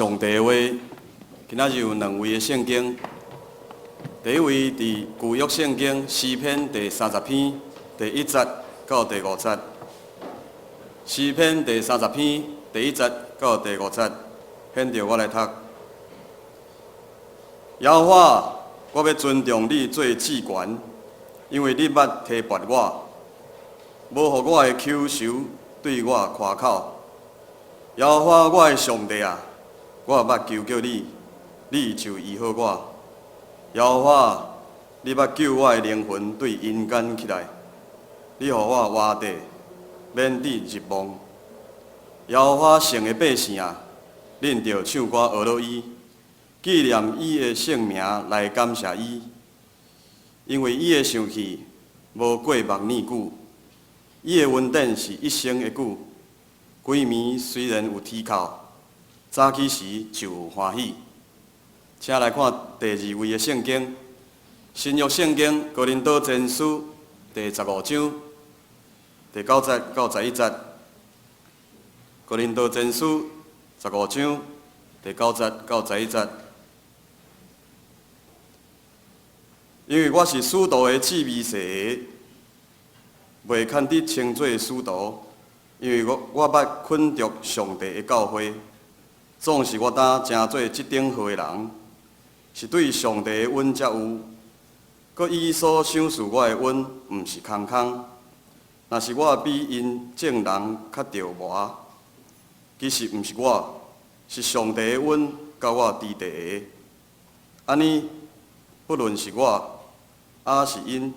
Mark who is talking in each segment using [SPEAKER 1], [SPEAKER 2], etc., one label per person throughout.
[SPEAKER 1] 上帝的話。今仔日有兩位的聖經，第一位佇舊約聖經詩篇第三十篇第一節到第五節。詩篇第三十篇第一節到第五節，現著我來讀。耶和華，我欲尊重你做至懸，因為你捌提拔我，無予我的口仇對我誇口。耶和華，我的上帝啊，我捌求叫你，你就醫好我。耶和華，你捌救我的靈魂對陰間起來，你予我活著，免致入墓。耶和華聖的百姓啊，恁著唱歌呵咾伊，紀念伊的聖名來感謝伊，因為伊的生氣無過目爾久，伊的恩典是一生的久。規暝雖然有啼哭，早起時就有歡喜。請來看第二位的聖經，新約聖經哥林多前書第十五章第九節到十一節。哥林多前書十五章第九節到十一節。因為我是使徒的志微細个，袂堪得稱做使徒，因為我捌捆著上帝的教會，總是我當成做這等號的人，是對上帝的恩才有，閣伊所賞賜我的恩，毋是空空。若是我比𪜶眾人較著磨，其實毋是我，是上帝的恩佮我佇佇的。按呢，不論是我，抑是𪜶，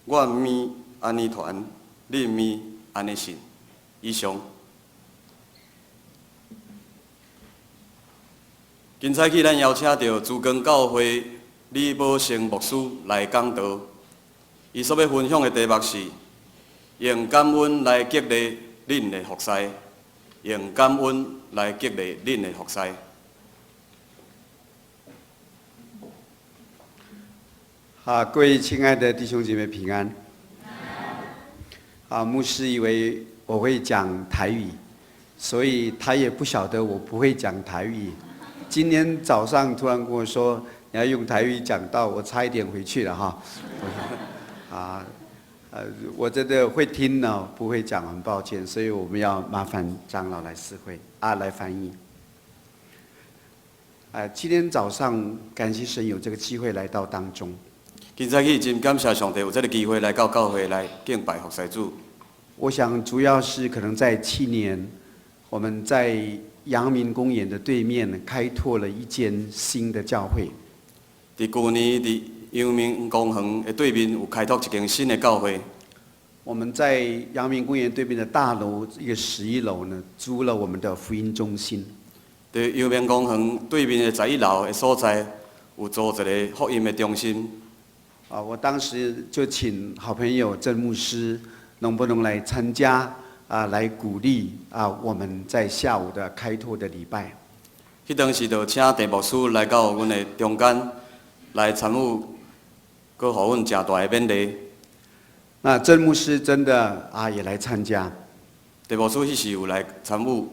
[SPEAKER 1] 我物按呢傳，恁物按呢信。以上。今早起，咱邀請著慈光教會李寶成牧師來講道。伊所欲分享的題目是：用感恩來激勵恁的服侍，用感恩來激勵恁的服侍。
[SPEAKER 2] 好，各位親愛的弟兄姐妹平安。啊，牧師以為我會講台語，所以他也不曉得我不會講台語。今天早上突然跟我說你要用台語講道，我差一點回去了哈。啊，我真的會聽呢，不會講，很抱歉，所以我們要麻煩長老來司會啊，來翻譯。啊，今天早上感謝神有這個機會來到當中。
[SPEAKER 1] 今早起真感謝上帝有這個機會來到教會來敬拜服侍主。
[SPEAKER 2] 我想主要是可能在去年，我們在陽明公園的對面開拓了一間新的教會。
[SPEAKER 1] 佇舊年佇陽明公園的對面有開拓一間新的教會。
[SPEAKER 2] 我們在陽明公園對面的大樓一個11樓呢，租了我們的福音中心。
[SPEAKER 1] 佇陽明公園對面的十一樓的所在，有租一个福音的中心。
[SPEAKER 2] 啊，我當時就請好朋友鄭牧師，能不能來參加啊？來鼓勵啊！我們在下午的開拓的禮拜。
[SPEAKER 1] 彼當時就請鄭牧師來到阮的中間來參與，閣予阮誠大的勉勵。
[SPEAKER 2] 那鄭牧師真的啊，也來參加。
[SPEAKER 1] 鄭牧師彼時有來參與。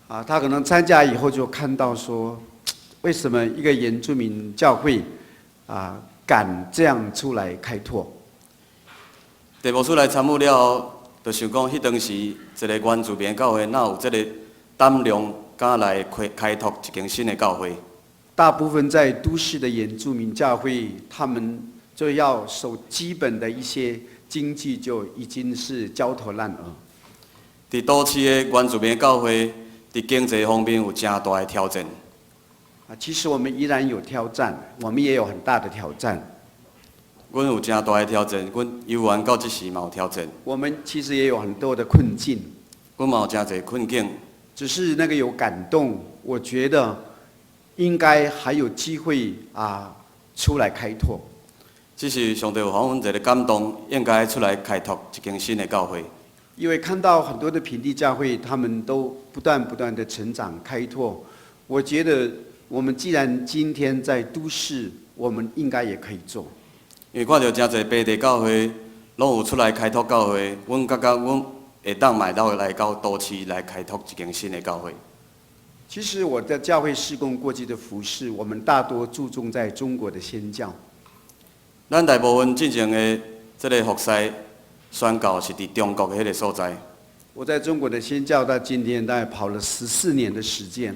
[SPEAKER 2] 啊，他可能參加以後就看到說，為什麼一個原住民教會啊，敢這樣出來開拓？
[SPEAKER 1] 鄭牧師來參與了後，就想講，彼當時一个原住民教會，哪有這个膽量，敢來開拓一間新的教會？
[SPEAKER 2] 大部分在都市的原住民教會，他們就要守基本的一些經濟，就已經是焦頭爛額。
[SPEAKER 1] 佇都市的原住民教會，佇經濟方面有誠大的挑戰。
[SPEAKER 2] 啊，其實我們依然有挑戰，我們也有很大的挑戰。
[SPEAKER 1] 阮有誠大的挑戰，阮猶原到這時嘛有挑戰。
[SPEAKER 2] 我們其實也有很多的困境。
[SPEAKER 1] 阮嘛有誠濟困境。
[SPEAKER 2] 只是那個有感動，我覺得應該還有機會啊，出來開拓。
[SPEAKER 1] 只是上帝有予阮一个感動，應該出來開拓一間新的教會。
[SPEAKER 2] 因為看到很多的平地教會，他們都不斷不斷的成長開拓，我覺得我們既然今天在都市，我們應該也可以做。
[SPEAKER 1] 因為看著誠濟平地教會攏有出來開拓教會，阮感覺阮會當嘛會當來到都市來開拓一間新的教會。
[SPEAKER 2] 其實我在教會事工過去的服事，我們大多注重在中國的宣教。
[SPEAKER 1] 咱大部分進前的這个服事宣教是佇中國的彼个所在。
[SPEAKER 2] 我在中國的宣教到今天大概跑了14年的時間。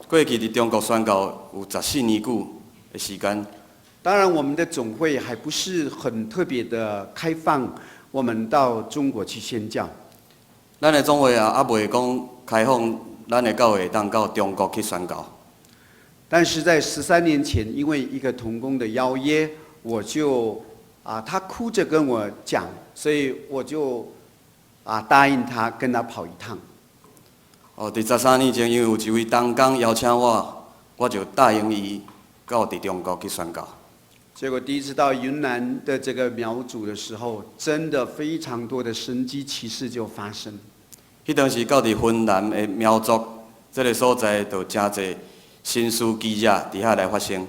[SPEAKER 1] 過去佇中國宣教有14年久的時間。
[SPEAKER 2] 當然，我們的總會還不是很特別的開放，我們到中國去宣教。
[SPEAKER 1] 咱的總會也猶未講開放，咱的教會會當到中國去宣教。
[SPEAKER 2] 但是在13年前，因為一個同工的邀約，我就啊，他哭着跟我講，所以我就答應他，跟他跑一趟。
[SPEAKER 1] 哦，佇13年前，因為有一位同工邀請我，我就答應伊到佇中國去宣教。
[SPEAKER 2] 結果第一次到雲南的這個苗族的時候，真的非常多的神蹟奇事就發生。
[SPEAKER 1] 彼當時到佇雲南的苗族這个所在，就誠濟神事奇跡佇遐來發生。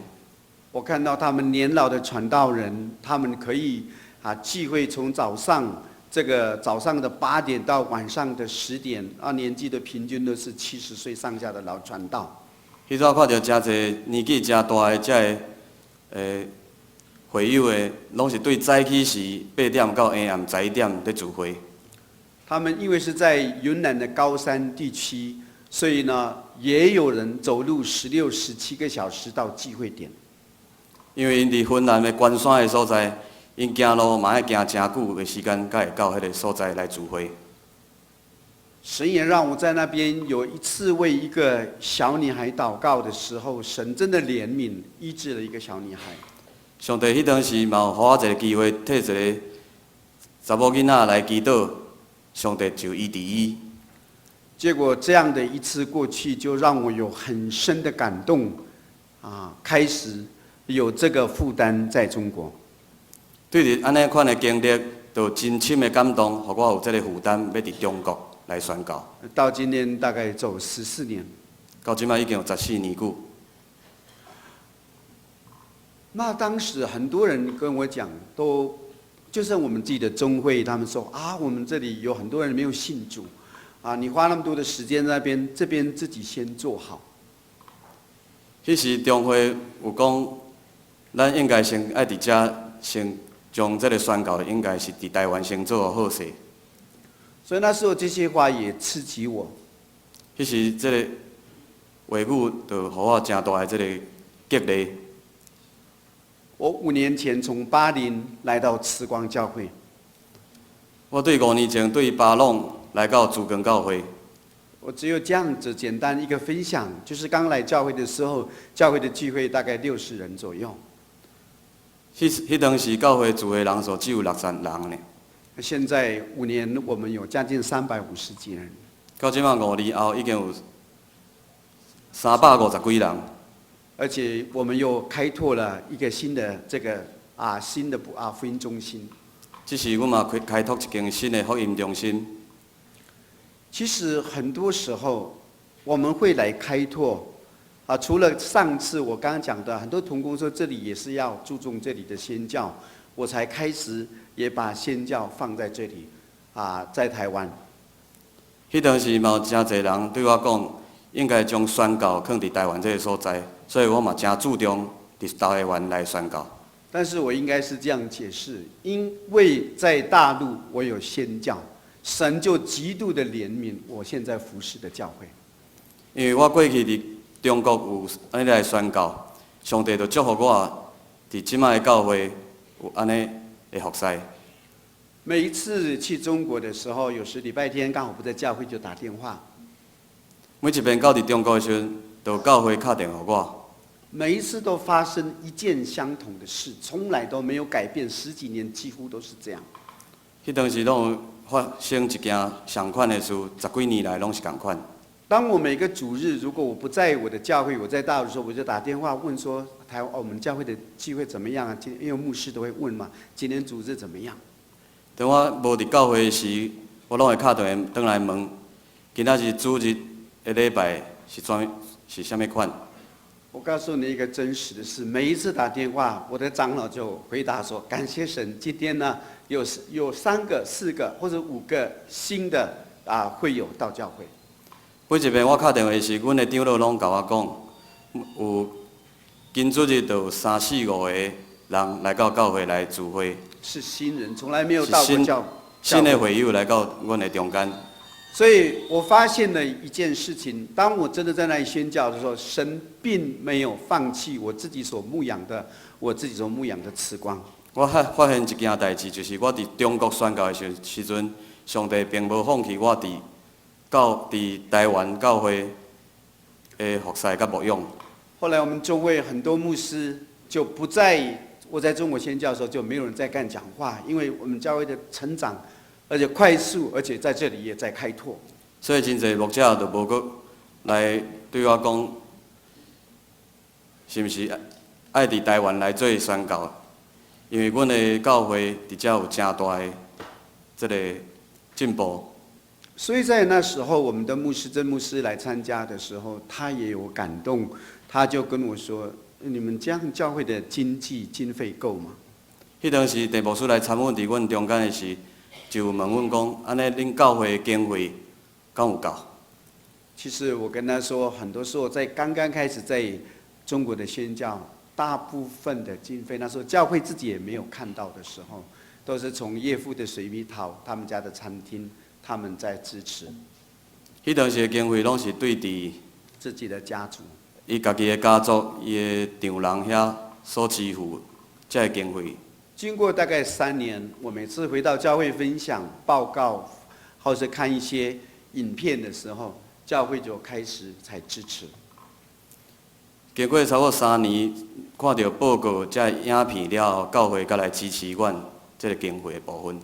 [SPEAKER 2] 我看到他們年老的傳道人，他們可以聚會從早上這個早上的8點到晚上的10點，年紀的平均都是70歲上下的老傳道。
[SPEAKER 1] 彼陣看著誠濟年紀誠大的這个會友的，攏是對早起時8點到下暗11點佇聚會。
[SPEAKER 2] 他們因為是在雲南的高山地區，所以呢，也有人走路16、17個小時到聚會點。
[SPEAKER 1] 因為𪜶佇雲南的關山的所在，𪜶行路嘛愛行誠久的時間，才會到彼个所在來聚會。
[SPEAKER 2] 神也讓我在那邊有一次為一個小女孩禱告的時候，神真的憐憫醫治了一個小女孩。
[SPEAKER 1] 上帝彼當時嘛有予我一个機會，替一个查某囡仔來祈禱，上帝就醫治伊。
[SPEAKER 2] 結果這樣的一次過去，就讓我有很深的感動，開始有這個負擔在中國。
[SPEAKER 1] 對著按呢款的經歷，就真深的感動，予我有這个負擔，欲佇中國來宣教。
[SPEAKER 2] 到今天大概走14年。
[SPEAKER 1] 到這擺已經有14年久。
[SPEAKER 2] 那當時很多人跟我講，都就算我們自己的宗會，他們說啊，我們這裡有很多人沒有信主，啊，你花那麼多的時間在那邊，這邊自己先做好。
[SPEAKER 1] 彼時中會有講，咱應該先愛佇遮先將這个宣教，應該是佇台灣先做好勢。
[SPEAKER 2] 所以那時候這些話也刺激我。
[SPEAKER 1] 彼時這个話語就予我誠大的這个激勵。
[SPEAKER 2] 我5年前從巴林來到慈光教會。
[SPEAKER 1] 我對5年前對巴朗來到慈光教會。
[SPEAKER 2] 我只有這樣子簡單一個分享，就是剛來教會的時候，教會的聚會大概60人左右。
[SPEAKER 1] 彼當時教會聚會人數只有60人呢。
[SPEAKER 2] 現在五年，我們有將近350幾人。
[SPEAKER 1] 到這擺5年後，已經有350幾人。
[SPEAKER 2] 而且我們又開拓了一個新的這個新的福音中心。
[SPEAKER 1] 這時阮嘛開拓一間新的福音中心。
[SPEAKER 2] 其實很多時候我們會來開拓，除了上次我剛剛講的，很多同工說這裡也是要注重這裡的宣教，我才開始也把宣教放在這裡，在台灣。
[SPEAKER 1] 彼當時嘛有誠濟人對我講，應該將宣教放佇台灣這个所在，所以我嘛誠注重佇台灣來宣教。
[SPEAKER 2] 但是我應該是這樣解釋，因為在大陸我有宣教，神就極度的憐憫我現在服侍的教會。
[SPEAKER 1] 因為我過去佇中國有按呢來宣教，上帝就祝福我佇這擺的教會有按呢的服侍。
[SPEAKER 2] 每一次去中國的時候，有時禮拜天剛好不在教會，就打電話。
[SPEAKER 1] 每一遍到佇中國的時陣，就教會敲電話予我。
[SPEAKER 2] 每一次都發生一件相同的事，從來都沒有改變，十幾年幾乎都是這樣。
[SPEAKER 1] 彼當時攏有發生一件相款的事，十幾年來攏是仝款。
[SPEAKER 2] 當我每個主日，如果我不在我的教會，我在大陸的時候，我就打電話問說：台灣我們教會的聚會怎麼樣啊？因為牧師都會問嘛，今天主日怎麼樣？
[SPEAKER 1] 當我無佇教會時，我攏會敲電話轉來問，今仔日主日的禮拜是怎是啥物款？
[SPEAKER 2] 我告訴你一個真實的事，每一次打電話，我的長老就回答說：感謝神，今天呢有三個、四個或者五個新的會友到教會。
[SPEAKER 1] 每一遍我敲電話時，阮的長老攏共我講，有今主日就有三四五個人來到教會來聚會。
[SPEAKER 2] 是新人，從來沒有到過教
[SPEAKER 1] 新的會友來到阮的中間。
[SPEAKER 2] 所以我發現了一件事情，當我真的在那裡宣教的時候，神並沒有放棄我自己所牧養的，我自己所牧養的慈光。
[SPEAKER 1] 我發現一件代誌，就是我佇中國宣教的時陣，上帝並無放棄我佇台灣教會的服侍佮牧養。
[SPEAKER 2] 後來我們中會很多牧師就不再，我在中國宣教的時候就沒有人再敢講話，因為我們教會的成長，而且快速，而且在這裡也在開拓。
[SPEAKER 1] 所以真濟牧者就無閣來對我講，是毋是愛佇台灣來做宣教？因為阮的教會佇遮有誠大的這個進步。
[SPEAKER 2] 所以在那時候，我們的牧師曾牧師來參加的時候，他也有感動，他就跟我說：“你們這樣教會的經濟經費夠嗎？”
[SPEAKER 1] 彼當時，鄭牧師來參與佇阮中間的時，就問阮講：按呢，恁教會的經費敢有夠？
[SPEAKER 2] 其實我跟他說，很多時候在剛剛開始在中國的宣教，大部分的經費，那時候教會自己也沒有看到的時候，都是從岳父的水蜜桃他們家的餐廳，他們在支持。
[SPEAKER 1] 彼當時的經費攏是對佇
[SPEAKER 2] 自己的家族，
[SPEAKER 1] 伊家己的家族，伊的丈人遐所支付這个經費。
[SPEAKER 2] 經過大概3年，我每次回到教會分享報告，或是看一些影片的時候，教會就開始才支持。
[SPEAKER 1] 經過差不多3年，看著報告、這影片了後，教會才來支持阮這个經費的部分。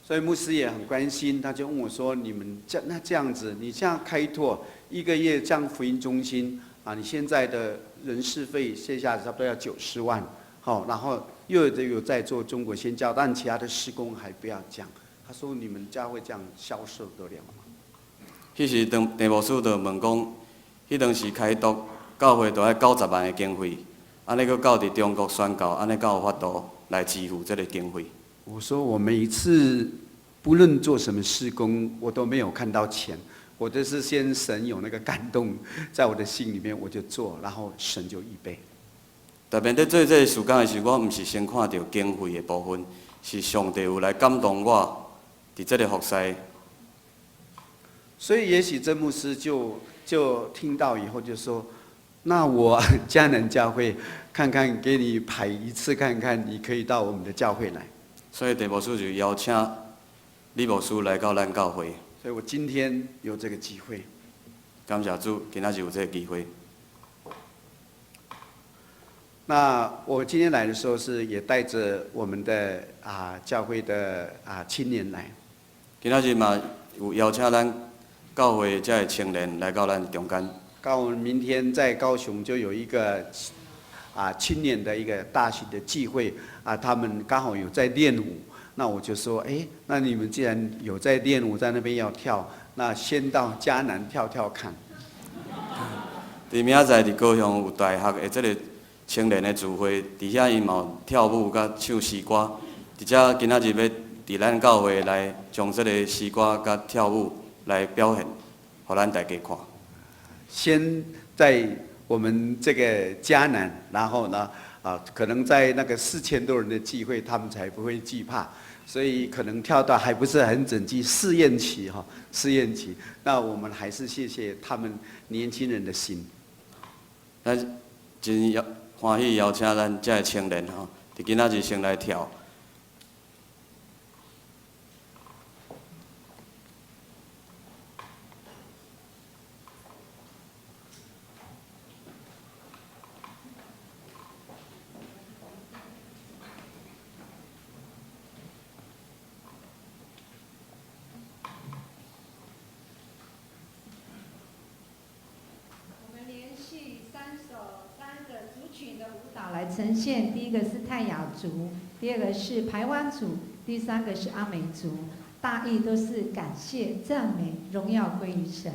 [SPEAKER 2] 所以牧師也很關心，他就問我說：“你們這那這樣子，你這樣開拓一個月這樣福音中心啊，你現在的人事費卸下差不多要90萬，好，然後又有在做中國宣教，但其他的事工還不要講。”他說：“你們教會這樣銷售得了嗎？”
[SPEAKER 1] 彼時當鄭牧師就問講，彼當時開拓教會都愛90萬的經費，按呢閣到佇中國宣教，按呢敢有法度來支付這个經費？
[SPEAKER 2] 我說我每一次不論做什麼事工，我都沒有看到錢，我都是先神有那個感動，在我的心裡面我就做，然後神就預備。
[SPEAKER 1] 特別佇做這个事工的時候，我毋是先看著經費的部分，是上帝有來感動我，佇這个服侍。
[SPEAKER 2] 所以也許曾牧師就聽到以後就說：“那我迦南教會看看，給你排一次看看，你可以到我們的教會來。”
[SPEAKER 1] 所以鄭牧師就邀請李牧師來到咱教會。
[SPEAKER 2] 所以我今天有這個機會。
[SPEAKER 1] 感謝主，今仔日有這个機會。
[SPEAKER 2] 那我今天來的時候是也帶着我們的教會的青年來。
[SPEAKER 1] 今仔日嘛有邀請咱教會這个青年來到咱中間。
[SPEAKER 2] 剛好明天在高雄就有一個青年的一個大型的聚會啊，他們剛好有在練舞，那我就說，哎，那你們既然有在練舞，在那邊要跳，那先到迦南跳跳看。
[SPEAKER 1] 佇明仔載佇高雄有大學的這个青年的聚會，佇遐𪜶嘛有跳舞佮唱詩歌，佇遮今仔日欲佇咱教會來將這个詩歌佮跳舞來表現，予咱大家看。
[SPEAKER 2] 先在我們這個迦南，然後呢，可能在那個4000多人的聚會，他們才不會懼怕，所以可能跳到還不是很整齊，試驗期哈，試驗期。那我們還是謝謝他們年輕人的心。
[SPEAKER 1] 咱真邀歡喜邀請咱這个青年吼，佇今仔日先來跳。
[SPEAKER 3] 呈現第一個是泰雅族，第二個是排灣族，第三個是阿美族，大意都是感謝、讚美、榮耀歸於神。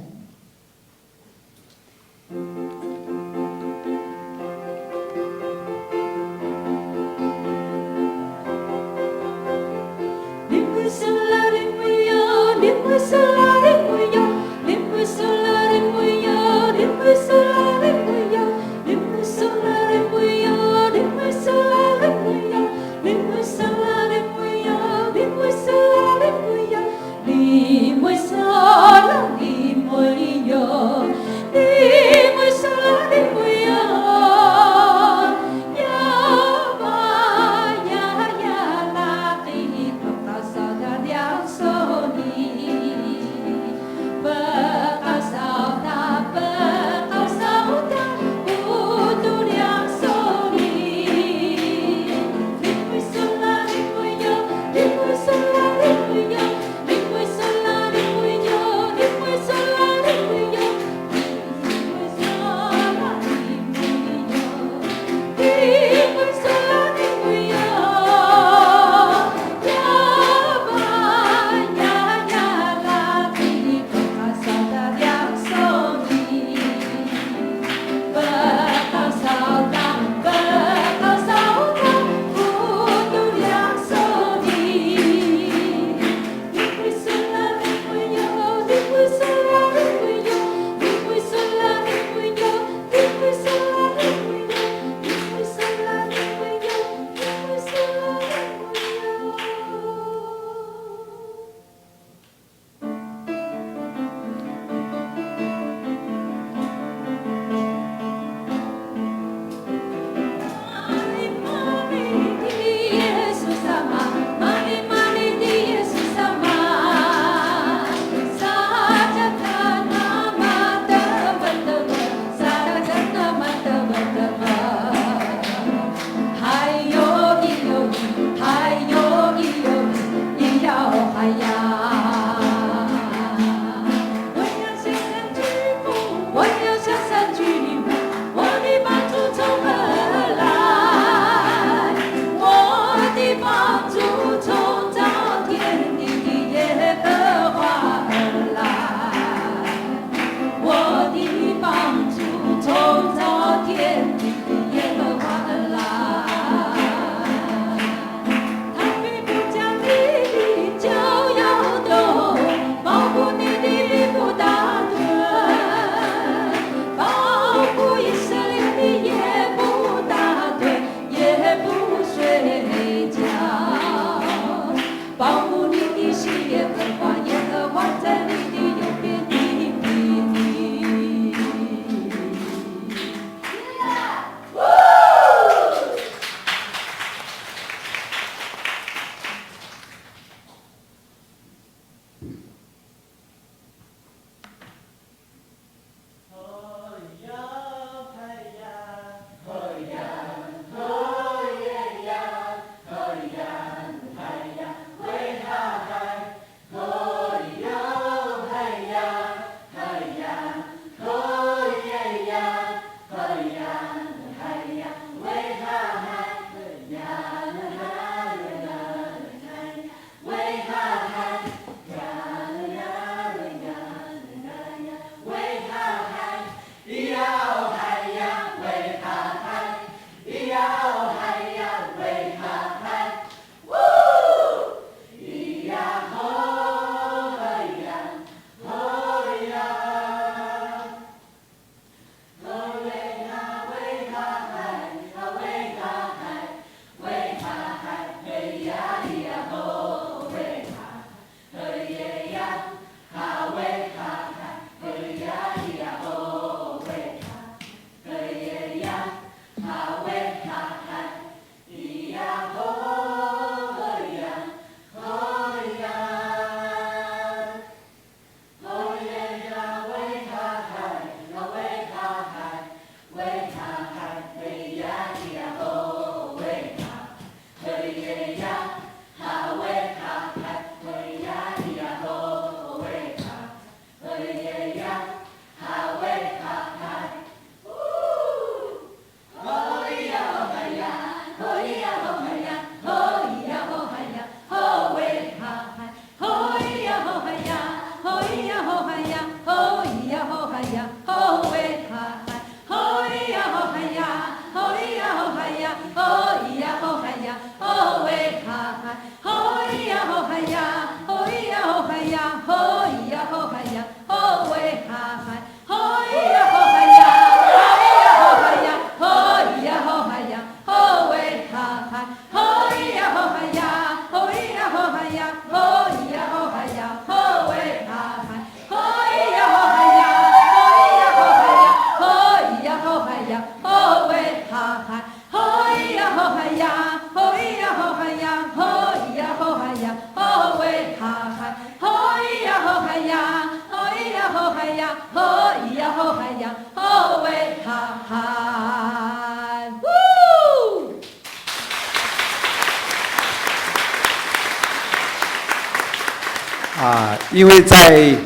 [SPEAKER 2] 啊，因為在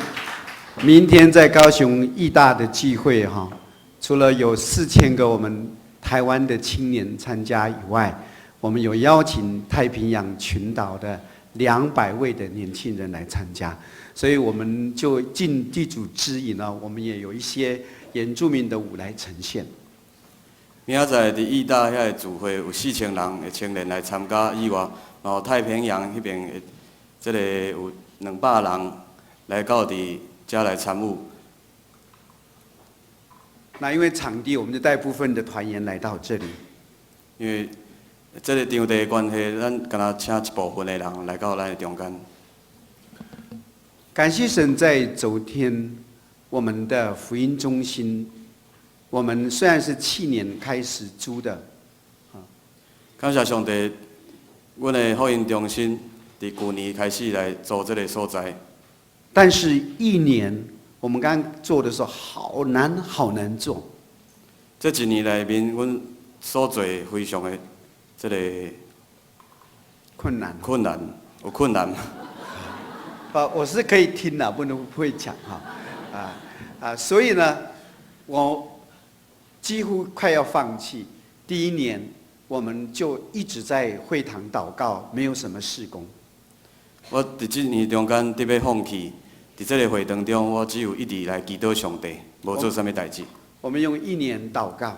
[SPEAKER 2] 明天在高雄義大的聚會哈，除了有4000個我們台灣的青年參加以外，我們有邀請太平洋群島的200位的年輕人來參加，所以我們就盡地主之誼呢，我們也有一些原住民的舞來呈現。
[SPEAKER 1] 明仔載佇義大遐个聚會有4000人的青年來參加以外，然後太平洋彼邊的這个有200人來到佇遮來參與。
[SPEAKER 2] 那因為場地，我們就帶部分的團員來到這裡。
[SPEAKER 1] 因為這个場地的關係，咱敢若請一部分的人來到咱的中間。
[SPEAKER 2] 感謝神，在昨天我們的福音中心，我們雖然是去年開始租的，
[SPEAKER 1] 感謝上帝，阮的福音中心佇舊年開始來租這个所在。
[SPEAKER 2] 但是，一年我們剛做的時候，好難，好難做。
[SPEAKER 1] 這一年內面，阮所做非常的這个
[SPEAKER 2] 困難。
[SPEAKER 1] 困難，有困難。
[SPEAKER 2] 啊，我是可以聽的，不能不會講哈，啊啊，所以呢，我幾乎快要放棄。第一年，我們就一直在會堂禱告，沒有什麼事工。
[SPEAKER 1] 我佇這年中間得欲放棄，佇這个會堂中，我只有一直來祈禱上帝，無做啥物代誌。
[SPEAKER 2] 我們用一年禱告，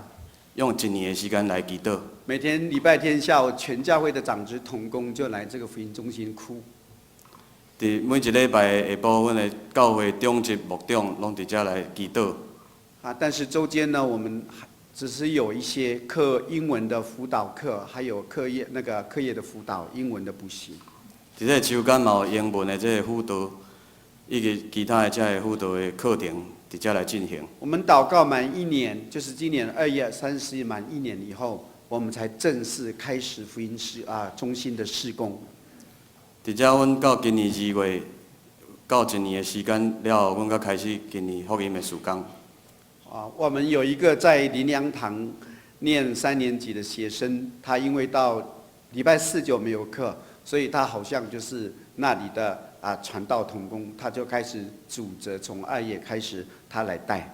[SPEAKER 1] 用一年的時間來祈禱。
[SPEAKER 2] 每天禮拜天下午，全教會的長執同工就來這個福音中心哭。
[SPEAKER 1] 佇每一禮拜下晡，阮的教會長執牧長攏佇遮來祈禱。
[SPEAKER 2] 啊，但是週間呢，我們只是有一些課英文的輔導課，還有課業那個課業的輔導，英文的補習。
[SPEAKER 1] 佇這个週間嘛有英文的這个輔導，以及其他的這个輔導的課程，佇遮來進行。
[SPEAKER 2] 我們禱告滿一年，就是今年2月30日滿一年以後，我們才正式開始福音事啊中心的事工。
[SPEAKER 1] 佇遮，阮到今年2月，到一年的時間了後，阮才開始今年福音的事工。
[SPEAKER 2] 啊，我們有一個在靈糧堂念三年級的學生，他因為到禮拜四就沒有課，所以他好像就是那裡的啊傳道同工，他就開始組織，從2月開始他來帶。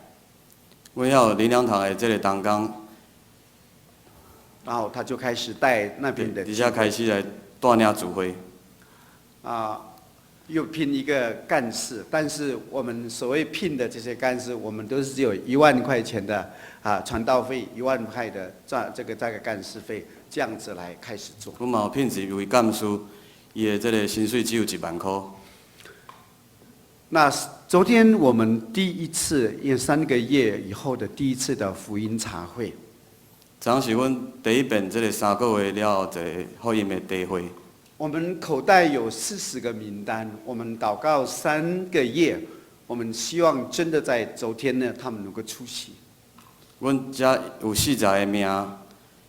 [SPEAKER 1] 阮遐有靈糧堂的這个同工，
[SPEAKER 2] 然後他就開始帶那邊的。
[SPEAKER 1] 佇遮開始來帶領聚會。
[SPEAKER 2] 啊，又聘一個幹事，但是我們所謂聘的這些幹事，我們都是只有1萬塊錢的啊傳道費，1萬塊的這個幹事費，這樣子來開始做。
[SPEAKER 1] 阮嘛有聘一位幹事，伊的這个薪水只有1萬塊。
[SPEAKER 2] 那昨天我們第一次，因為3個月以後的第一次的福音茶會。
[SPEAKER 1] 昨是阮第一遍這个3個月了後一个福音的茶會。
[SPEAKER 2] 我們口袋有40個名單，我們禱告三個月，我們希望真的在昨天呢，他們能夠出席。
[SPEAKER 1] 阮遮有40個名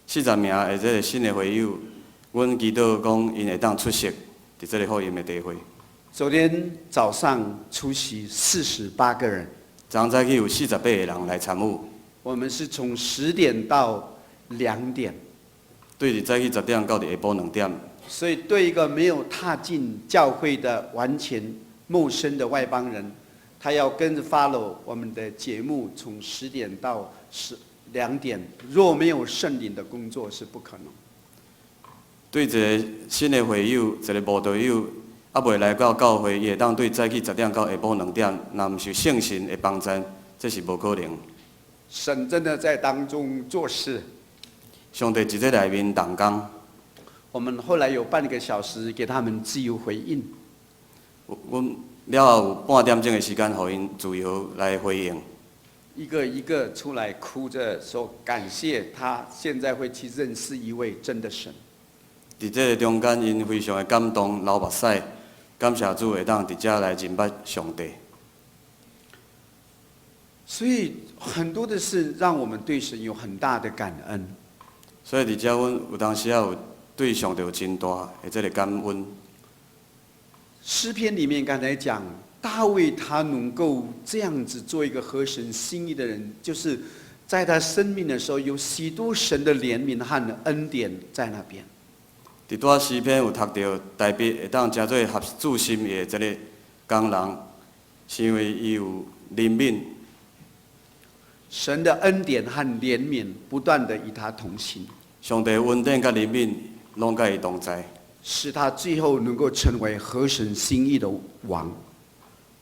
[SPEAKER 1] ，40名的這个新的會友，阮祈禱講𪜶會當出席佇這个福音的茶會。
[SPEAKER 2] 昨天早上出席48個人。
[SPEAKER 1] 昨早起有48個人來參與。
[SPEAKER 2] 我們是從10點到2點。
[SPEAKER 1] 對，佇早起10點到佇下晡2點。
[SPEAKER 2] 所以，對一個沒有踏進教會的完全陌生的外邦人，他要跟着 follow 我們的節目，從10點到2點，若沒有聖靈的工作是不可能。
[SPEAKER 1] 對一个新的會友，一個慕道友，猶未來到教會，伊會當對早起10點到下晡2點，若毋是聖神的幫助，這是無可能。
[SPEAKER 2] 神真的在當中做事。
[SPEAKER 1] 上帝佇這內面動工。
[SPEAKER 2] 我們後來有半個小時給他們自由回應。
[SPEAKER 1] 阮了後有半點鐘的時間，予𪜶自由來回應。
[SPEAKER 2] 一個一個出來哭着說感謝他，現在會去認識一位真的神。
[SPEAKER 1] 佇這个中間，𪜶非常的感動，流目屎，感謝主會當佇遮來認捌上帝。
[SPEAKER 2] 所以很多的事讓我們對神有很大的感恩。
[SPEAKER 1] 所以佇遮，阮有當時仔有對上帝有真大的這个感恩。
[SPEAKER 2] 詩篇裡面剛才講，大衛他能夠這樣子做一個合神心意的人，就是在他生命的時候，有許多神的憐憫和恩典在那邊。
[SPEAKER 1] 佇拄仔詩篇有讀著，大衛會當成做合主心意的這个工人，是因為伊有憐憫。
[SPEAKER 2] 神的恩典和憐憫不斷的與他同行。
[SPEAKER 1] 上帝恩典佮憐憫攏佮伊同在，
[SPEAKER 2] 使他最後能夠成為合神心意的王。
[SPEAKER 1] 予伊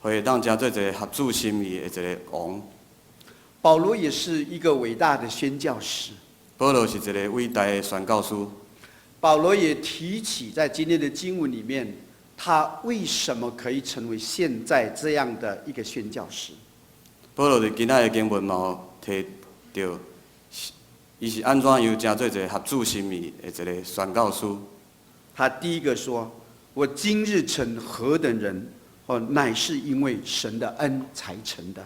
[SPEAKER 1] 會當成做一個合主心意的一個王。
[SPEAKER 2] 保羅也是一個偉大的宣教士。
[SPEAKER 1] 保羅是一個偉大的宣教師。
[SPEAKER 2] 保羅也提起在今天的經文裡面，他為什麼可以成為現在這樣的一個宣教師？
[SPEAKER 1] 保羅佇今仔的經文嘛有提著，伊是按怎樣成做一個合主心意的一個宣教師？
[SPEAKER 2] 他第一個說：我今日成何等人，哦，乃是因為神的恩才成的。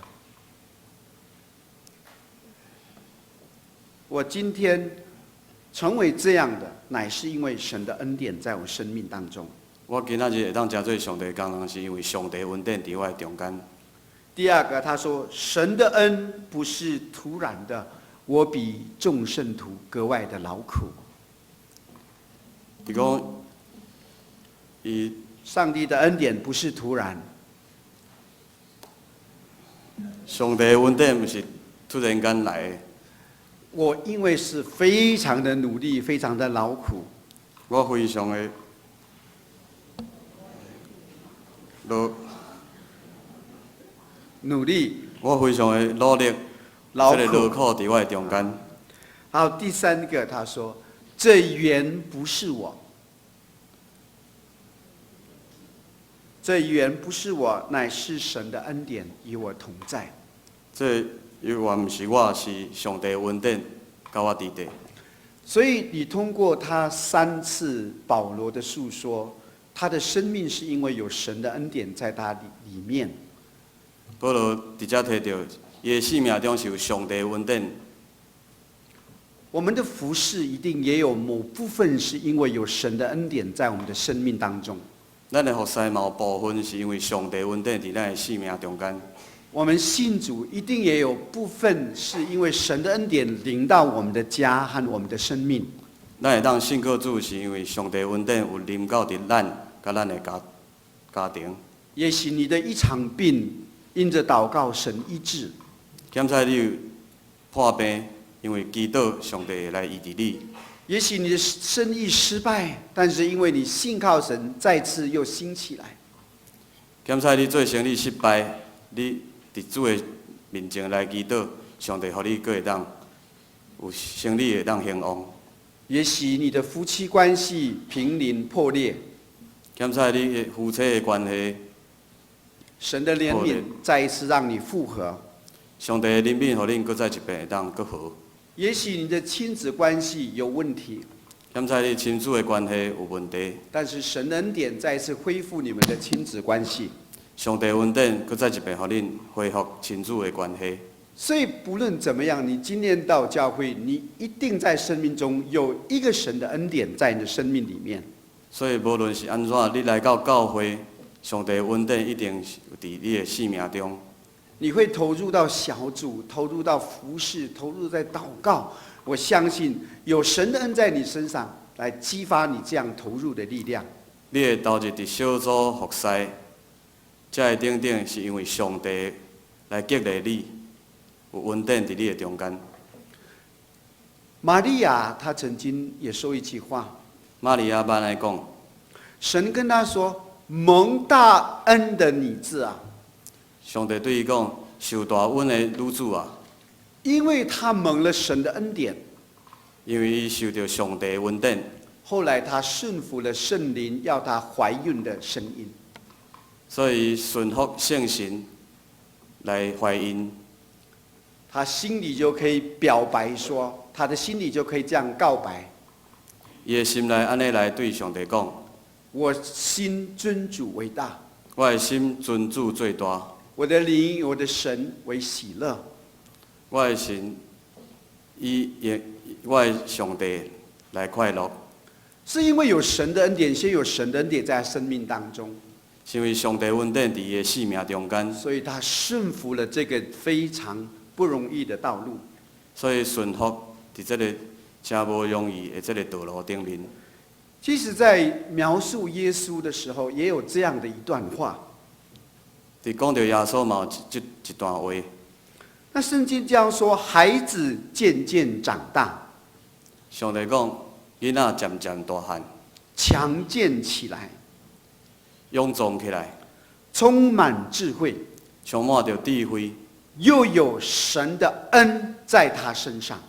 [SPEAKER 2] 我今天成為這樣的，乃是因為神的恩典在我生命當中。
[SPEAKER 1] 我今仔日會當成做上帝工人，是因為上帝恩典佇我的中間。
[SPEAKER 2] 第二個，他說神的恩不是徒然的，我比眾聖徒格外的勞苦。
[SPEAKER 1] 伊講，伊
[SPEAKER 2] 上帝的恩典不是徒然。
[SPEAKER 1] 上帝的恩典毋是突然間來的。
[SPEAKER 2] 我因為是非常的努力，非常的勞苦。
[SPEAKER 1] 我非常的努
[SPEAKER 2] 努力，
[SPEAKER 1] 我非常的努力，
[SPEAKER 2] 勞
[SPEAKER 1] 苦，勞苦佇我的中間。
[SPEAKER 2] 好，第三個，他說：這原不是我，這原不是我，乃是神的恩典與我同在。
[SPEAKER 1] 這猶原毋是我，是上帝恩典佮我佇底。
[SPEAKER 2] 所以你通過他三次保羅的訴說，他的生命是因為有神的恩典在他裡面。
[SPEAKER 1] 保羅佇遮提著，伊的生命中是有上帝恩典。
[SPEAKER 2] 我們的服事一定也有某部分是因為有神的恩典在我們的生命當中。
[SPEAKER 1] 咱的服事嘛有部分是因為上帝恩典佇咱的生命中間。
[SPEAKER 2] 我們信主一定也有部分是因為神的恩典臨到我們的家和我們的生命。
[SPEAKER 1] 咱會當信靠主，是因為上帝恩典有臨到佇咱佮咱的家庭。
[SPEAKER 2] 也許你的一場病，因着禱告神醫治。
[SPEAKER 1] 檢查你有破病，因為祈禱上帝會來醫治你。
[SPEAKER 2] 也許你的生意失敗，但是因為你信靠神，再次又興起來。
[SPEAKER 1] 檢查你做生意失敗，你佇主的面前來祈禱，上帝予你閣會當有生意會當興旺。
[SPEAKER 2] 也許你的夫妻關係瀕臨破裂。
[SPEAKER 1] 檢查你的夫妻的關係，
[SPEAKER 2] 神的憐憫再一次讓你復和。
[SPEAKER 1] 上帝的憐憫，予恁閣再一遍會當閣和。
[SPEAKER 2] 也許你的親子關係有問題。
[SPEAKER 1] 檢查你親子的關係有問題。
[SPEAKER 2] 但是神的恩典再一次恢復你們的親子關係。
[SPEAKER 1] 上帝恩典閣再一遍予恁恢復親子的關係。
[SPEAKER 2] 所以不論怎麼樣，你今天到教會，你一定在生命中有一個神的恩典在你的生命裡面。
[SPEAKER 1] 所以無論是按怎，你來到教會，上帝恩典一定是佇你的生命中。
[SPEAKER 2] 你會投入到小組，投入到服事，投入在禱告。我相信有神的恩在你身上，來激發你這樣投入的力量。
[SPEAKER 1] 你會投入佇小組服事，這个等等，是因為上帝來激勵你，有恩典佇你的中間。
[SPEAKER 2] 瑪利亞她曾經也說一句話。
[SPEAKER 1] 瑪利亞捌按呢講，
[SPEAKER 2] 神跟她說：蒙大恩的女子啊。
[SPEAKER 1] 上帝對伊講：受大恩的女子啊。
[SPEAKER 2] 因為她蒙了神的恩典，
[SPEAKER 1] 因為伊受著上帝的恩典。
[SPEAKER 2] 後來她順服了聖靈要她懷孕的聲音，
[SPEAKER 1] 所以順服聖神來懷孕。
[SPEAKER 2] 她心裡就可以表白說，她的心裡就可以這樣告白。
[SPEAKER 1] 伊的心內按呢來對上帝講：
[SPEAKER 2] 我心尊主為大，
[SPEAKER 1] 我的心尊主最大。
[SPEAKER 2] 我的靈，我的神為喜樂。
[SPEAKER 1] 我的神以我的上帝來快樂。
[SPEAKER 2] 是因為有神的恩典，先有神的恩典在他生命當中。
[SPEAKER 1] 是因為上帝恩典佇伊的生命中間，
[SPEAKER 2] 所以他順服了這個非常不容易的道路。
[SPEAKER 1] 所以順服佇這個誠無容易的這個道路頂面。
[SPEAKER 2] 其實，在描述耶穌的時候，也有這樣的一段話。
[SPEAKER 1] 佇講著耶穌嘛有這一段話。
[SPEAKER 2] 那聖經這樣說，孩子漸漸長大，
[SPEAKER 1] 上帝講，囡仔漸漸大漢，
[SPEAKER 2] 強健起來，
[SPEAKER 1] 勇壯起來，
[SPEAKER 2] 充滿智慧，
[SPEAKER 1] 充滿著智慧，
[SPEAKER 2] 又有神的恩在他身上。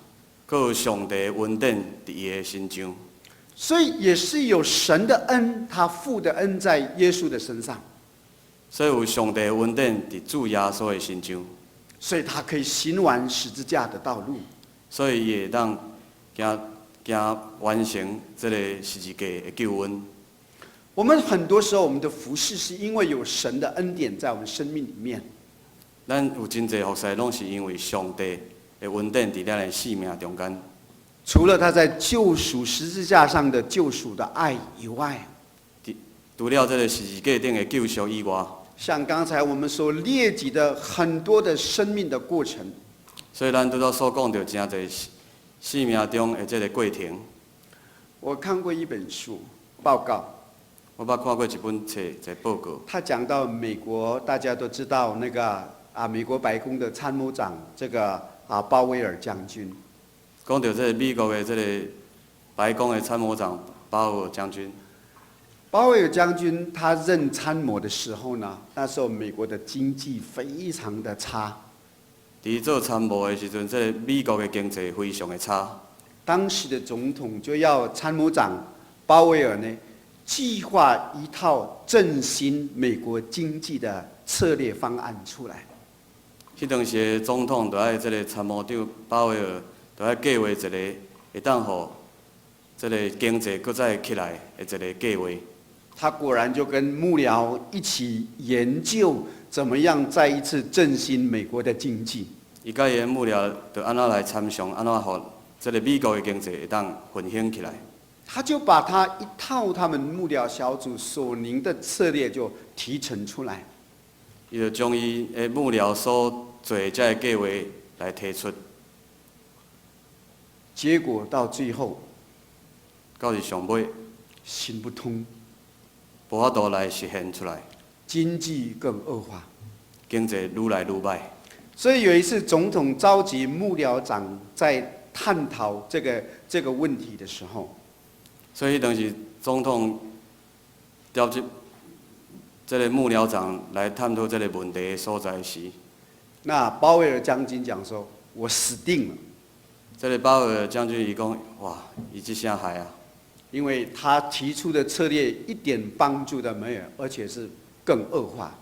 [SPEAKER 1] 閣有上帝恩典佇伊的身上。
[SPEAKER 2] 所以也是有神的恩，他父的恩在耶穌的身上。
[SPEAKER 1] 所以有上帝恩典佇主耶穌的身上。
[SPEAKER 2] 所以他可以行完十字架的道路。
[SPEAKER 1] 所以伊會當行行完成這個十字架的救恩。
[SPEAKER 2] 我們很多時候，我們的服事是因為有神的恩典在我們生命裡面。
[SPEAKER 1] 咱有真濟服侍，攏是因為上帝的恩典佇咱的生命中間。
[SPEAKER 2] 除了他在救贖十字架上的救贖的愛以外，
[SPEAKER 1] 除了這個十字架頂的救贖以外，
[SPEAKER 2] 像剛才我們所列舉的很多的生命的過程，
[SPEAKER 1] 所以咱拄才所講著誠濟生命中的這個過程。
[SPEAKER 2] 我看過一本書報告，
[SPEAKER 1] 我捌看過一本冊，一個報告。
[SPEAKER 2] 他講到美國，大家都知道那個啊，美國白宮的參謀長這個啊鮑威爾將軍。
[SPEAKER 1] 講著這個美國的這個白宮的參謀長鮑威爾將軍。
[SPEAKER 2] 鮑威爾將軍他任參謀的時候呢，那時候美國的經濟非常的差。
[SPEAKER 1] 佇做參謀的時陣，這個美國的經濟非常的差。
[SPEAKER 2] 當時的總統就要參謀長鮑威爾呢，計劃一套振興美國經濟的策略方案出來。
[SPEAKER 1] 彼當時的總統就愛這個參謀長鮑威爾，就愛計劃一個會當予這個經濟閣再起來的一個計劃。
[SPEAKER 2] 他果然就跟幕僚一起研究，怎麼樣再一次振興美國的經濟。
[SPEAKER 1] 伊佮伊的幕僚就按怎來參詳，按怎予這個美國的經濟會當奮興起來。
[SPEAKER 2] 他就把他一套他們幕僚小組所擬的策略就提呈出來。
[SPEAKER 1] 伊就將伊的幕僚所做的這個計劃來提出。
[SPEAKER 2] 結果到最後，
[SPEAKER 1] 到佇上尾，
[SPEAKER 2] 行不通。
[SPEAKER 1] 無法度來實現出來，
[SPEAKER 2] 經濟更惡化，
[SPEAKER 1] 經濟愈來愈䆀。
[SPEAKER 2] 所以有一次，總統召集幕僚長在探討這個問題的時候，
[SPEAKER 1] 所以當時總統召集這個幕僚長來探討這個問題的所在時，
[SPEAKER 2] 那鮑威爾將軍講說：“我死定了。”
[SPEAKER 1] 這個鮑威爾將軍伊講：“哇，伊這聲害啊！”
[SPEAKER 2] 因為他提出的策略一點幫助都沒有，而且是更惡化。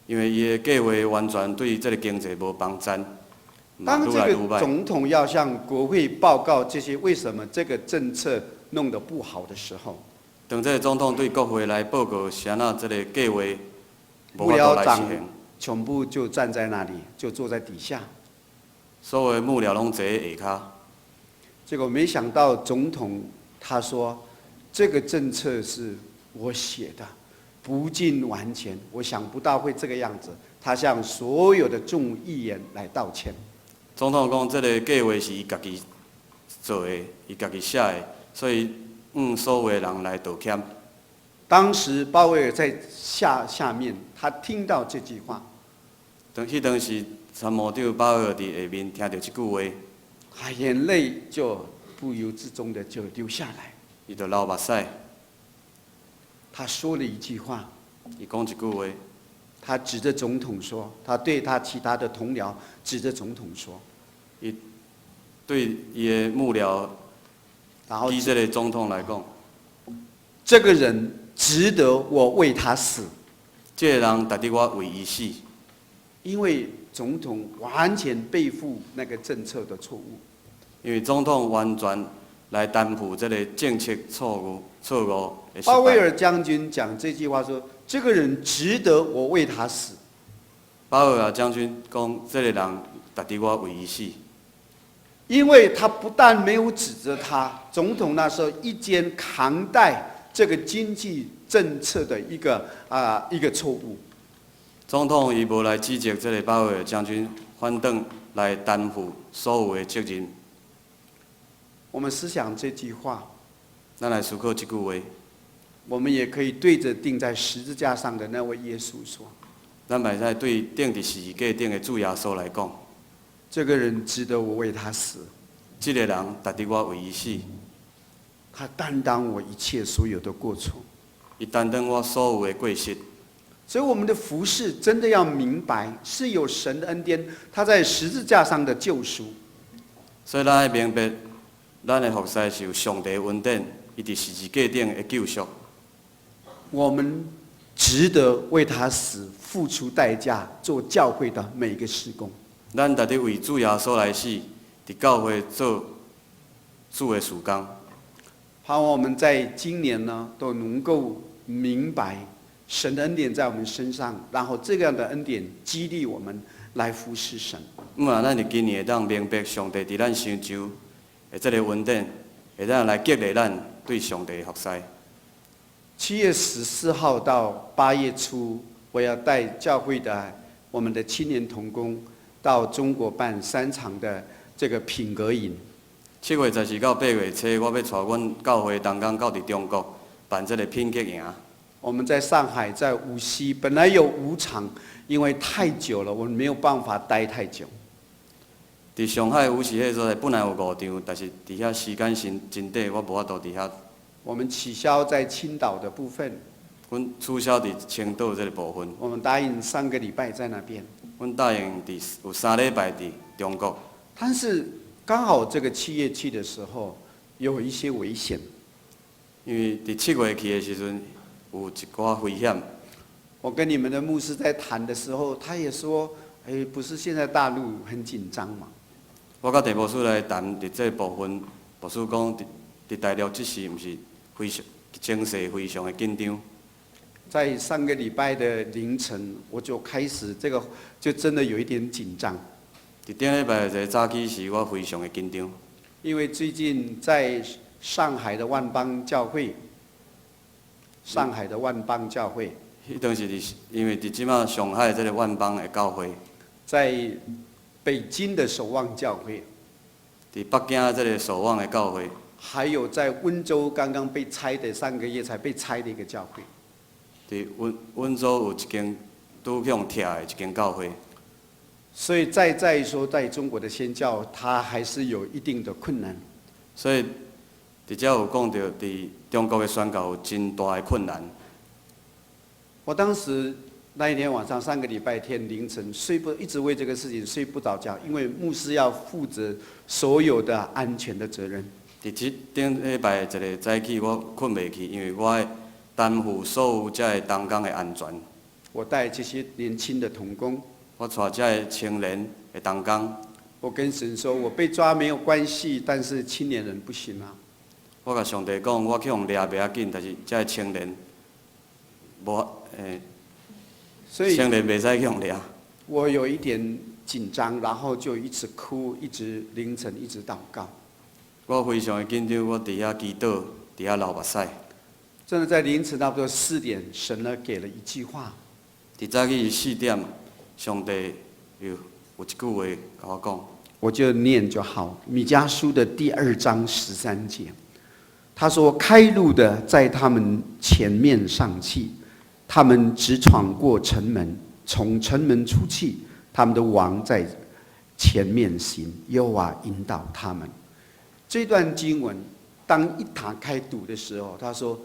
[SPEAKER 1] 因為伊的計劃完全對這個經濟無幫助。
[SPEAKER 2] 當這個總統要向國會報告這些為什麼這個政策弄得不好的時候，
[SPEAKER 1] 當這個總統對國會來報告啥那這個計劃
[SPEAKER 2] 幕僚長全部就站在那裡，就坐在底下。
[SPEAKER 1] 所有幕僚攏坐佇下跤。
[SPEAKER 2] 結果沒想到總統他說，這個政策是我寫的，不盡完全，我想不到會這個樣子。他向所有的眾議員來道歉。
[SPEAKER 1] 總統講，這個計劃是伊家己做的，伊家己寫的，所以向所有的人來道歉。
[SPEAKER 2] 當時鮑威爾在下面，他聽到這句話。
[SPEAKER 1] 當彼當時參謀長鮑威爾佇下面聽著這句話，
[SPEAKER 2] 他眼淚就不由自主的就流下來。
[SPEAKER 1] 伊就流目屎。
[SPEAKER 2] 他說了一句話。
[SPEAKER 1] 伊講一句話。
[SPEAKER 2] 他指着總統說，他對他其他的同僚指着總統說，
[SPEAKER 1] 伊對伊的幕僚，
[SPEAKER 2] 然後
[SPEAKER 1] 指這個總統來講，
[SPEAKER 2] 這個人值得我為他死。
[SPEAKER 1] 這個人值得我為伊死。
[SPEAKER 2] 因為總統完全背負那個政策的錯誤。
[SPEAKER 1] 因為總統完全來擔負這個政策錯誤的失敗。
[SPEAKER 2] 鮑威爾將軍講這句話說：“這個人值得我為他死。”
[SPEAKER 1] 鮑威爾將軍講：“這個人值得我為伊死。”
[SPEAKER 2] 因為他不但沒有指責他，總統那時候一肩扛帶這個經濟政策的一個錯誤。
[SPEAKER 1] 總統伊無來指責這個鮑威爾將軍，反轉來擔負所有的責任。
[SPEAKER 2] 我們思想這句話，
[SPEAKER 1] 咱來思考這句話。
[SPEAKER 2] 我們也可以對着釘在十字架上的那位耶穌說：
[SPEAKER 1] 咱嘛會使對釘佇十字架頂的主耶穌來講，
[SPEAKER 2] 這個人值得我為他死，
[SPEAKER 1] 這个人值得我為伊死，
[SPEAKER 2] 他擔當我一切所有的過錯。
[SPEAKER 1] 伊擔當我所有的過失。
[SPEAKER 2] 所以我們的服侍真的要明白，是有神的恩典，他在十字架上的救贖。
[SPEAKER 1] 所以咱愛明白，咱的服侍是有上帝恩典，伊佇十字架頂的救贖。
[SPEAKER 2] 我們值得為他死，付出代價，做教會的每一個事工。
[SPEAKER 1] 咱值得為主耶穌來死，佇教會做主的事工。
[SPEAKER 2] 盼望我們在今年呢，都能夠明白神的恩典在我們身上，然後這樣的恩典激勵我們來服侍神。
[SPEAKER 1] 毋啊，咱佇今年會當明白上帝佇咱身上的這个恩典，會當來激勵咱對上帝的服侍。
[SPEAKER 2] 7月14號到8月初，我要帶教會的我們的青年同工到中國辦三場的這個品格營。
[SPEAKER 1] 7月14到8月初，我欲帶阮教會同工到佇中國辦這个品格營。
[SPEAKER 2] 我們在上海，在無錫，本來有五場，因為太久了，我們沒有辦法待太久。
[SPEAKER 1] 佇上海無錫彼所在本來有五場，但是佇遐時間真真短，我無法度佇遐。
[SPEAKER 2] 我們取消在青島的部分。
[SPEAKER 1] 阮取消佇青島這个部分。
[SPEAKER 2] 我們答應3個禮拜在那邊。
[SPEAKER 1] 阮答應佇有三禮拜佇中國。
[SPEAKER 2] 但是剛好這個七月去的時候，有一些危險。
[SPEAKER 1] 因為佇七月去的時陣，有一寡危險。
[SPEAKER 2] 我跟你們的牧師在談的時候，他也說：“哎，不是現在大陸很緊張嗎？”
[SPEAKER 1] 我佮鄭牧師來談佇這部分，牧師講佇佇大陸這時毋是非常情勢非常的緊張。
[SPEAKER 2] 在上個禮拜的凌晨，我就開始這個就真的有一點緊張。
[SPEAKER 1] 佇頂禮拜一個早起時，我非常的緊張。
[SPEAKER 2] 因為最近在上海的萬邦教會，上海的萬邦教會，
[SPEAKER 1] 彼當時佇因為佇這馬上海這个萬邦的教會，
[SPEAKER 2] 在北京的守望教會，
[SPEAKER 1] 佇北京這个守望的教會，
[SPEAKER 2] 還有在溫州剛剛被拆的上個月才被拆的一個教會，
[SPEAKER 1] 佇溫溫州有一間拄予拆的一間教會。
[SPEAKER 2] 所以再再說，在中國的宣教，它還是有一定的困難。
[SPEAKER 1] 所以，佇遮有講著，佇中國的宣教有真大的困難。
[SPEAKER 2] 我當時那一天晚上，上個禮拜天凌晨睡不，一直為這個事情睡不着覺，因為牧師要負責所有的安全的責任。
[SPEAKER 1] 佇這頂禮拜一个早起，我睏袂去，因為我愛擔負所有遮个同工的安全。
[SPEAKER 2] 我帶這些年輕的同工，
[SPEAKER 1] 我帶遮个青年的同工。
[SPEAKER 2] 我跟神說，我被抓沒有關係，但是青年人不行啊。
[SPEAKER 1] 我共上帝講，我去予掠袂要緊，但是遮个青年無欸，
[SPEAKER 2] 所以
[SPEAKER 1] 青年袂使去予掠。
[SPEAKER 2] 我有一點緊張，然後就一直哭，一直凌晨一直禱告。
[SPEAKER 1] 我非常的緊張，我佇遐祈禱，佇遐流目屎。
[SPEAKER 2] 真的在凌晨差不多4點，神呢給了一句話。
[SPEAKER 1] 佇早起4點，上帝有有一句話共我講。
[SPEAKER 2] 我就念就好，《彌迦書》的第二章13節，他說：“開路的在他們前面上去，他們直闖過城門，從城門出去，他們的王在前面行，耶和華引導他們。”這段經文當一打開讀的時候，他說：“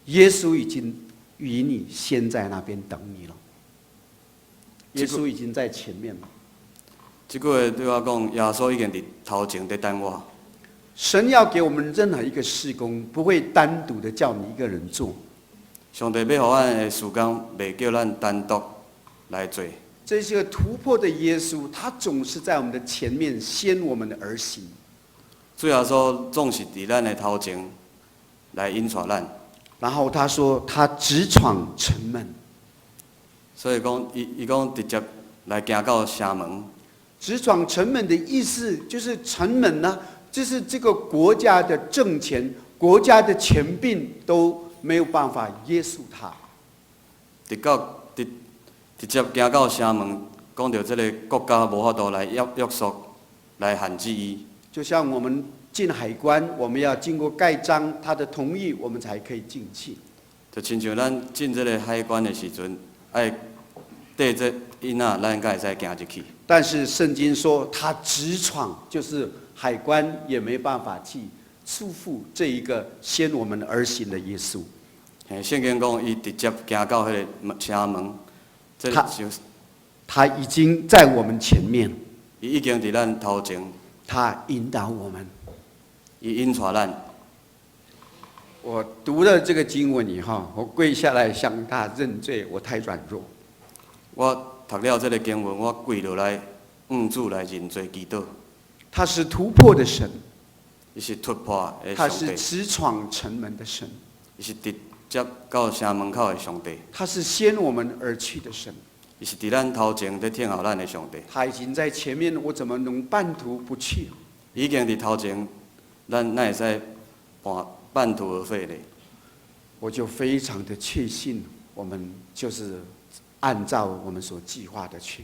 [SPEAKER 2] 耶穌已經與你先在那邊等你了。”耶穌已經在前面了。
[SPEAKER 1] 這句話對我講，耶穌已經佇頭前佇等我。
[SPEAKER 2] 神要給我們任何一個事工，不會單獨的叫你一個人做。
[SPEAKER 1] 上帝欲予咱的事工，袂叫咱單獨來做。
[SPEAKER 2] 這是個突破的耶穌，他總是在我們的前面先我們的而行。
[SPEAKER 1] 主耶穌總是佇咱的頭前來引帶咱。
[SPEAKER 2] 然後他說，他直闖城門。
[SPEAKER 1] 所以講，伊伊講直接來行到城門。
[SPEAKER 2] 直闖城門的意思就是城門呢，就是這個國家的政權、國家的權柄都沒有辦法約束他。
[SPEAKER 1] 直到直直接行到城門，講著這个國家無法度來約約束、來限制伊。
[SPEAKER 2] 就像我們進海關，我們要經過蓋章，他的同意，我們才可以進去。
[SPEAKER 1] 就親像咱進這个海關的時陣，愛綴這囡仔，咱敢會使行入去？
[SPEAKER 2] 但是聖經說他直闖，就是海關也沒辦法去束縛這一個先我們而行的耶穌。
[SPEAKER 1] 嘿，聖經講，伊直接行到彼个城門，這
[SPEAKER 2] 他
[SPEAKER 1] 就
[SPEAKER 2] 他已經在我們前面，
[SPEAKER 1] 伊已經佇咱頭前，
[SPEAKER 2] 他引導我們。
[SPEAKER 1] 伊引帶咱。
[SPEAKER 2] 我讀了這個經文以後，我跪下來向他認罪，我太軟弱。
[SPEAKER 1] 我讀了這个經文，我跪落來，向主來認罪祈禱。
[SPEAKER 2] 他是突破的神，
[SPEAKER 1] 伊是突破的
[SPEAKER 2] 他
[SPEAKER 1] 上帝，
[SPEAKER 2] 是直闖城門的神，
[SPEAKER 1] 伊是直接到城門口的上帝，
[SPEAKER 2] 他是先我們而去的神。
[SPEAKER 1] 伊是佇咱頭前佇等候咱的上帝。
[SPEAKER 2] 他已經在前面，我怎麼能半途不去？
[SPEAKER 1] 伊已經佇頭前，咱哪會使半途而廢咧？
[SPEAKER 2] 我就非常的確信，我們就是按照我們所計劃的去。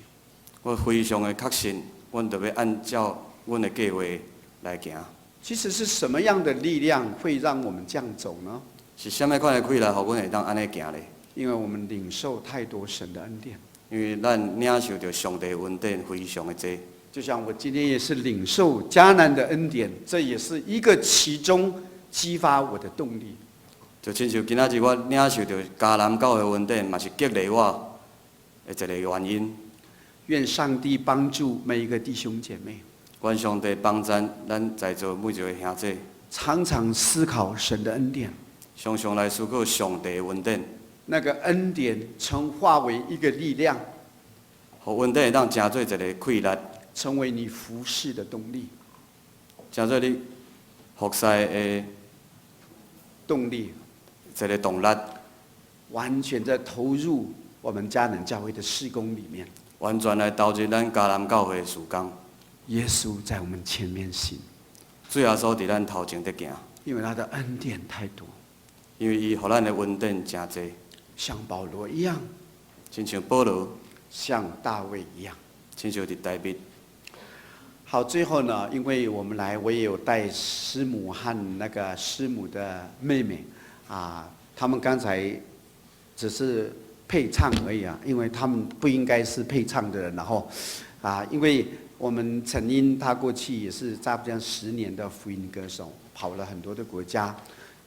[SPEAKER 1] 我非常的確信，阮著欲按照阮的計劃來行。
[SPEAKER 2] 其實是什麼樣的力量會讓我們這樣走呢？
[SPEAKER 1] 是啥物款的氣力，予阮會當按呢行咧？
[SPEAKER 2] 因為我們領受太多神的恩典。
[SPEAKER 1] 因為咱領受著上帝恩典非常的濟。
[SPEAKER 2] 就像我今天也是領受迦南的恩典，這也是一個其中激發我的動力。
[SPEAKER 1] 就親像今仔日我領受著迦南教會恩典，嘛是激勵我的一個原因。
[SPEAKER 2] 願上帝幫助每一個弟兄姐妹，
[SPEAKER 1] 願上帝幫助咱在座每一個兄弟，
[SPEAKER 2] 常常思考神的恩典，
[SPEAKER 1] 常常來思考上帝的恩典，
[SPEAKER 2] 那個恩典成化為一個力量，
[SPEAKER 1] 予恩典會當成做一個氣力，
[SPEAKER 2] 成為你服侍的動力。
[SPEAKER 1] 成做你服侍的
[SPEAKER 2] 動力，
[SPEAKER 1] 一個動力，
[SPEAKER 2] 完全在投入我們迦南教會的事工裡面。
[SPEAKER 1] 完全來投入咱迦南教會的事工。
[SPEAKER 2] 耶穌在我們前面行，
[SPEAKER 1] 主耶穌佇咱頭前佇行，
[SPEAKER 2] 因為他的恩典太多，
[SPEAKER 1] 因為伊予咱的恩典誠濟，
[SPEAKER 2] 像保羅一樣，
[SPEAKER 1] 親像保羅，
[SPEAKER 2] 像大衛一樣，
[SPEAKER 1] 親像佇大衛。
[SPEAKER 2] 好，最後呢，因為我們來，我也有帶師母和那個師母的妹妹，啊，他們剛才只是配唱而已啊，因為他們不應該是配唱的人，然後，啊，因為我們陳英他過去也是差不多10年的福音歌手，跑了很多的國家，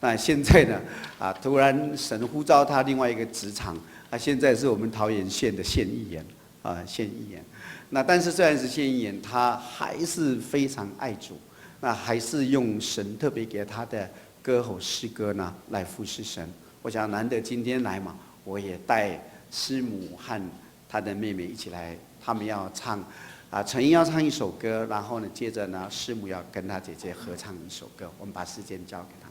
[SPEAKER 2] 那現在呢，啊，突然神呼召他另外一個職場，啊，現在是我們桃園縣的縣議員，啊，縣議員。那但是雖然是縣議員，他還是非常愛主，那還是用神特別給他的歌喉詩歌呢來服侍神。我想難得今天來嘛，我也帶師母和他的妹妹一起來，他們要唱，啊，陳英要唱一首歌，然後呢，接着呢，師母要跟他姐姐合唱一首歌。我們把時間交給他。